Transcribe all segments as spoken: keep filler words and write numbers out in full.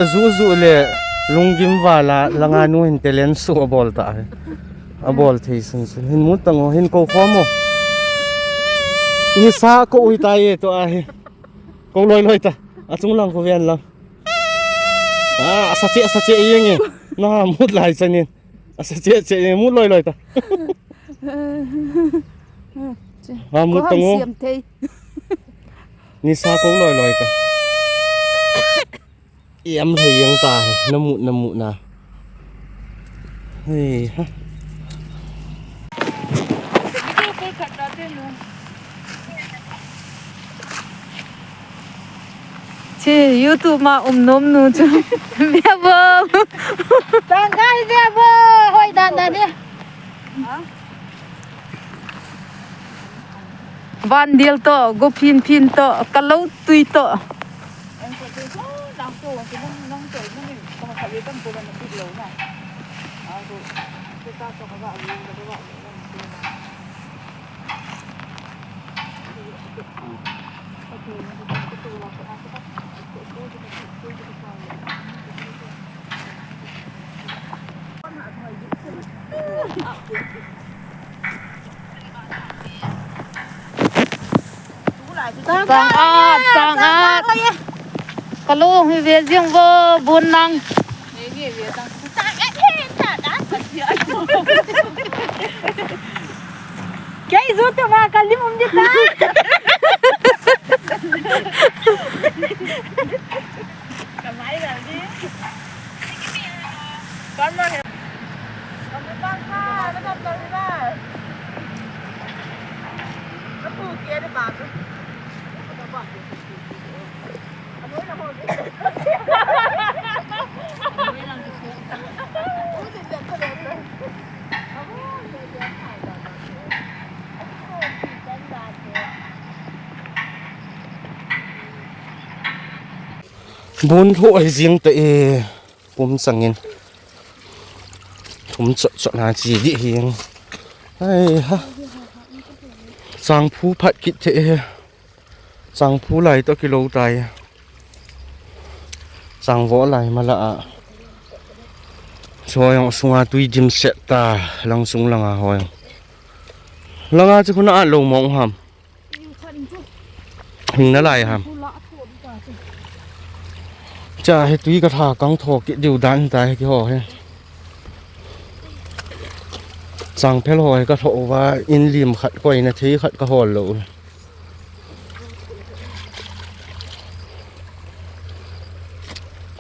Juju le lunggim vala langa nu hin talent show abol ta hi. Abol thei sun sun. Hin mut tango, hin kou khomo. Nisa kou hi ta ye to ahi. Kou loi loi ta. Achung lang kou ven lang. Ah, asa che, asa che yeng e. Na mut lai chanin. Asa che, che yeng mut loi loi ta. Ha, mut tango. Nisa kou loi loi ta. Em lhei jeng ta hi, na mut, na mut na. Hei ha. Che, YouTube ma um nom nu chu. Bia bo. Tang kai bia bo. Hoi dan dan ni. Van dil to, go phin phin to, ka lo tui to. Chang at, chang at. Ka lung hi ve jing vo, bun lang. Kei ju tu ma ka lim um di ta. Ka mai ga di. Kan ma he. Kan ma ka, na ka ta ni ba. Ka tu ke ni ba. Bun lhu ai jing ta e, pum changin. Thum chot chot na chi di hi. Ai ha. Chang phu phat kit the e. Chang phu lai to kilo tai. Chang vo lai mala a. Cho jong sunga tui dim set ta lang sung langa hoi. Langa chu khuna a lo mong ham. Hing na lai ham. Cha he tui ka tha kang tho kit diu dan ta he ki ho he. Chang phel ho he ka tho va in lim khat koi na thei khat ka hol lo.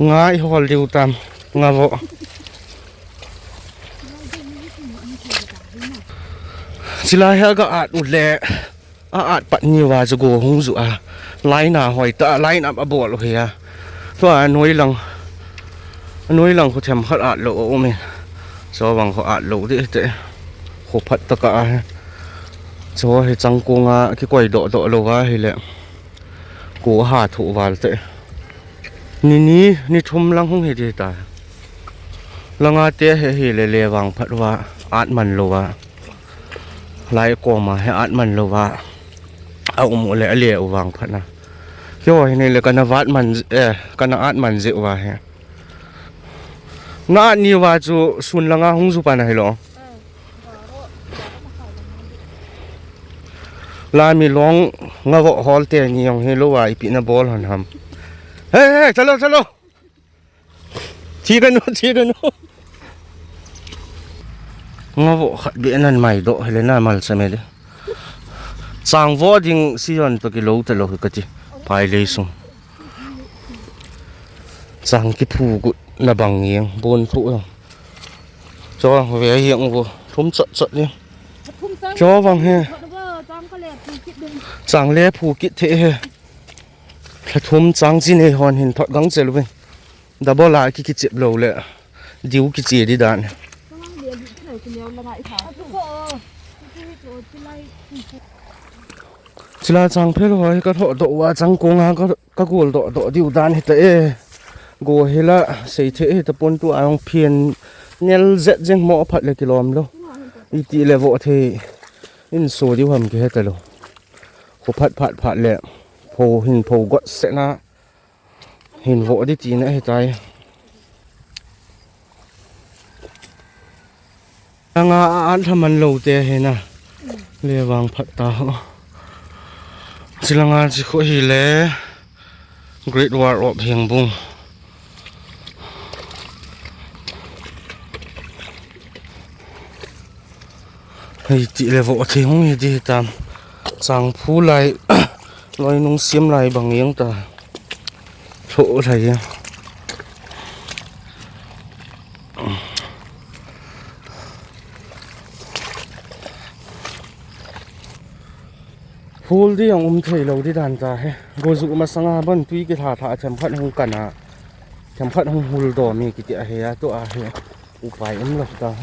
Nga i hol diu tam, nga vo. Chilai hi aga at u le, a at pat ni va chu go hung ju a. Line a hoi ta, line up a bol u hi a. Tua noi lang, noi lang khu them khat at lo u min. Cho vang khu at lo di te. Khu phat ta ka a he. Cho hi chang ko nga ki koi do do lo va hi le. Ko ha thu val te. Ni ni, ni thum lang hung hi di ta. Langa te he hi le le vang phat va at man lo va. Lai ko ma he at man lo va. A um u le a le u vang phat na. Kio hi ni le kana vat man, eh, kana at man je va he. Na at ni va chu sun langa hung ju pa na hi lo. Lami long nga vo hol te ni jong hi lo a ipi na bol hon ham. Hey, hey, chalo, chalo. Thi ka nu, thi ka nu. Nga vo khat be nan mai do hele na mal sa me de. Chang vo ding si yon to ki lo ta lo ka ti. Pai le sung. Chang ki phu gut na bang jeng bon phu. Cho ve jeng vo thum chot chot ni. Cho vang he. Chang le phu kit the he. Thla thum chang chi nei hon hin thot gang chel uvin. Double a ki kichep lo le. Diu kiche di dan. Chila chang phel ho hi ka tho do wa chang ko nga ka, ka gol do do diu dan hi ta e. Go hi la sei the hi ta pon tu a ong phian nel zet jeng mo phat le kilom lo. Iti le vo the in so diu ham ki he ta lo. Ko phat phat phat le pho hin pho got se na. Hin vo di ti na hi tai. Langa a an thaman lo te he na. Le vang phat ta ho. Chilanga chi kho hi le Great Wall of Hengbung. Hei ti le vo thei hung hi ti tam. Changphu lai, loinung siam lai bang jeng ta. Tho lai jeng. Hul di jong um thei lo di dan ta he. Go ju masanga ban tui kilha tha themkhat hung kan a. Themkhat hung hul do mi kiti a he a to a he. Upai um lo ta.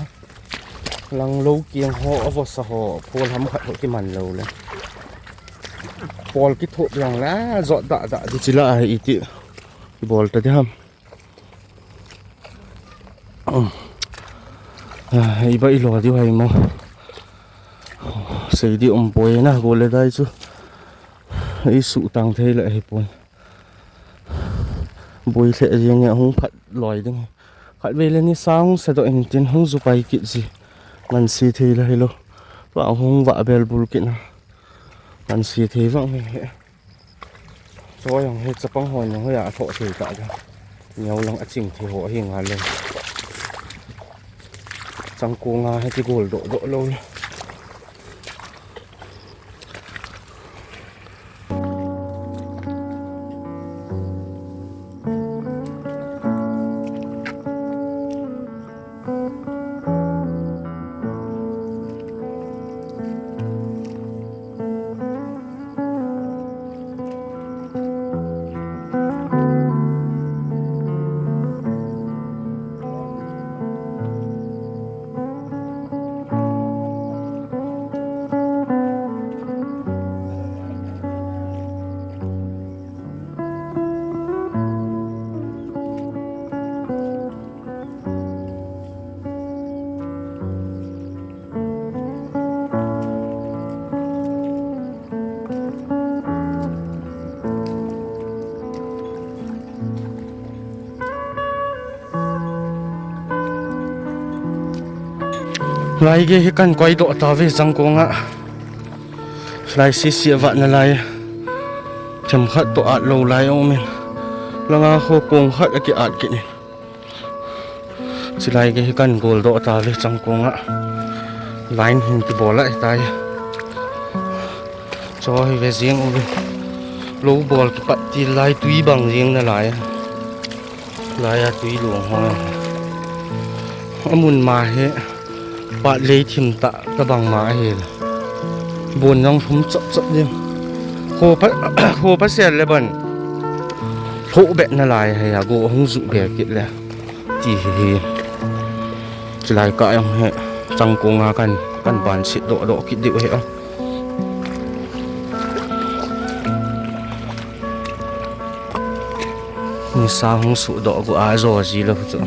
Lang lo kiang ho, a vosa ho, phol ham khat ho kiman lo le. Phol kitho piang la, jot da da di chila a he iti. Bol ta di ham. Ah, iba ilo diu hai mo. Sei di um poi na, go le dai chu. Ei su tang thei le hi pon. Boi le jeng e hung phat loi ding. Khat ve le ni sang se do in tin hung ju pai kit ji. Ngan si thei le hi lo. Tua hung va bel bul kit na. Ngan si thei vang me he. Choi jong hi chapang hon jong hi a thoh thei ta jong. Neo lang a ching thei ho hi nga le. Changkong a hi ti gol doh doh lo. Lai gei hi kan koi doh ta ve Changkong a. Lai sisi a vat na lai. Themkhat to at lo lai um in. Langa ho kong khat a ki at kit in. Chilai gei hi kan gol doh ta ve Changkong a. Line hin kibol a tai. Cho hi ve jeng u ve. Lo bol kipat til lai tui bang jeng na lai. Lai a tui luang ho. A mun ma hi pat lei thim ta ta bang ma hi. Bon jong thum chap chap ding. Kho pa, kho pa sel le ban. Tho bet na lai hi a go hung ju be kit le. Ti hi hi. Chilai ka jong hi Changkong a kan, kan ban sit doh doh kit diu hi a. Nisa hung suh doh gu a jo ji lo chu.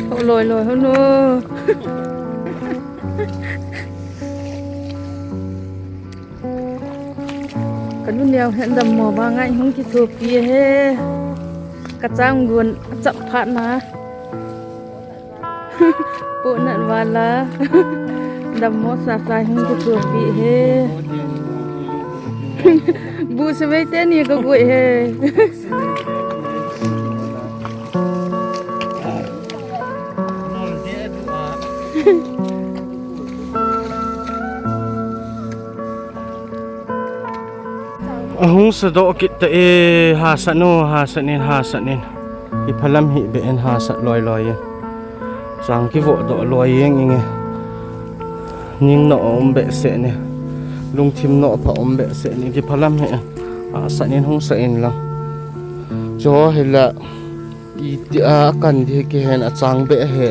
Ho loi loi ho no. Ka nu neo hen dammo vang a hung kithopi e. Ka chang gun a chap phat na. Pohnat vala. Dammo sasa hung kithopi e. Bu savei teni ka gui e. Ahung sadoh kit ta e, hahsat nu, hahsat in, hahsat in. Iphalam hi be in hahsat loi loi e. Chang kivoh doh loi e nge. Ning noh um behseh ne. Lungthim noh pha um behseh ne. Kiphalam hi. Hahsat in hung sa in lang. Cho hi la. Iti a kan di kihen a chang be he.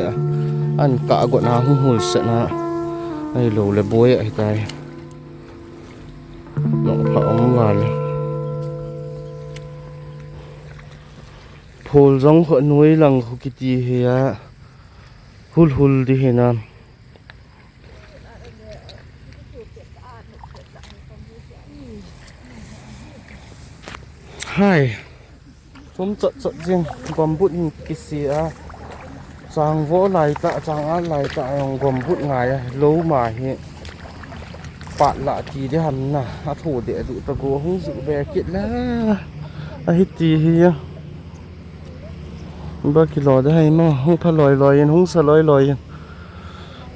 An ka got na hung hul se na. Ahilou le boi ahitai. Nopha um vale. Phul jong kho noi lang kho kiti hi a. Hul hul di hi na. Hai. Tum chot chot jing, gombut hin kisi a. Chang vo lai ta, chang at lai ta, jong gombut ngai a, lo ma hi. Pat la ti de ham na, a tho de du ta go hung ju be kit la. A hi ti hi a. Ba kilo de hai mo, hung pha loi loi in, hung sa loi loi in.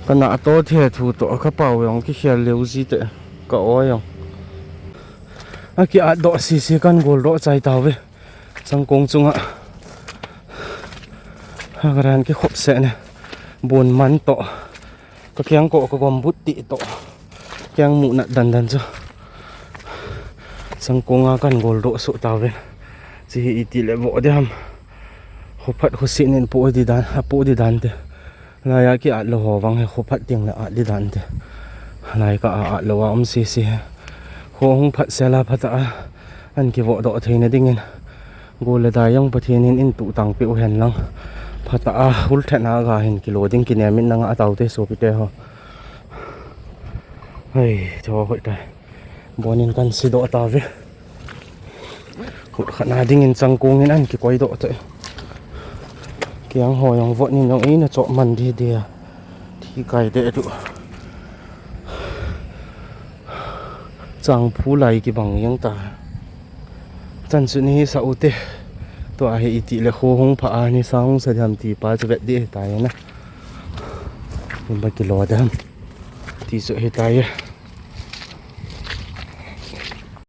Ka na to the thu to, ka pau jong ki khel leu ji te, ka o jong. A ki at doh sisi kan gol doh chai tau ve. Changkong chunga. Ha, ka ran kikhop seh ne. Bun man toh. Ka kiang ko ka gombut ti toh. Kiang mu nat dan dan chu. Changkong a kan gol doh suh tau ve. Chi hi iti le vo de ham. Khophat khosin in po di dan, a po di dan te. Lai a ki at lou ho vang hi khophat ding le at di dan te. Lai ka a at lou a um sisi hi. Kho hung phat sela phat a an kivoh doh theina dingin. Gol le dai jong Pathen in in tuh tang peh u hen lang. Phat a hul then a ga hin kilo ding kinem in nang a tau te sopi te ho. Hei, cho hoi ta. Bon in kan si doh ta ve. Kut khat na ding in changkong in an kikoi doh te. Kiang ho jong vot nin jong ei na cho man di di a. Thi kai de tu. Chang phu lai kibang jeng ta. Chan chu ni sa u te. Tua hi iti le kho hung pha a ni sa hung sa diam ti pa chu vet di ta na. Ba kilo dam. Ti chu hi ta ye.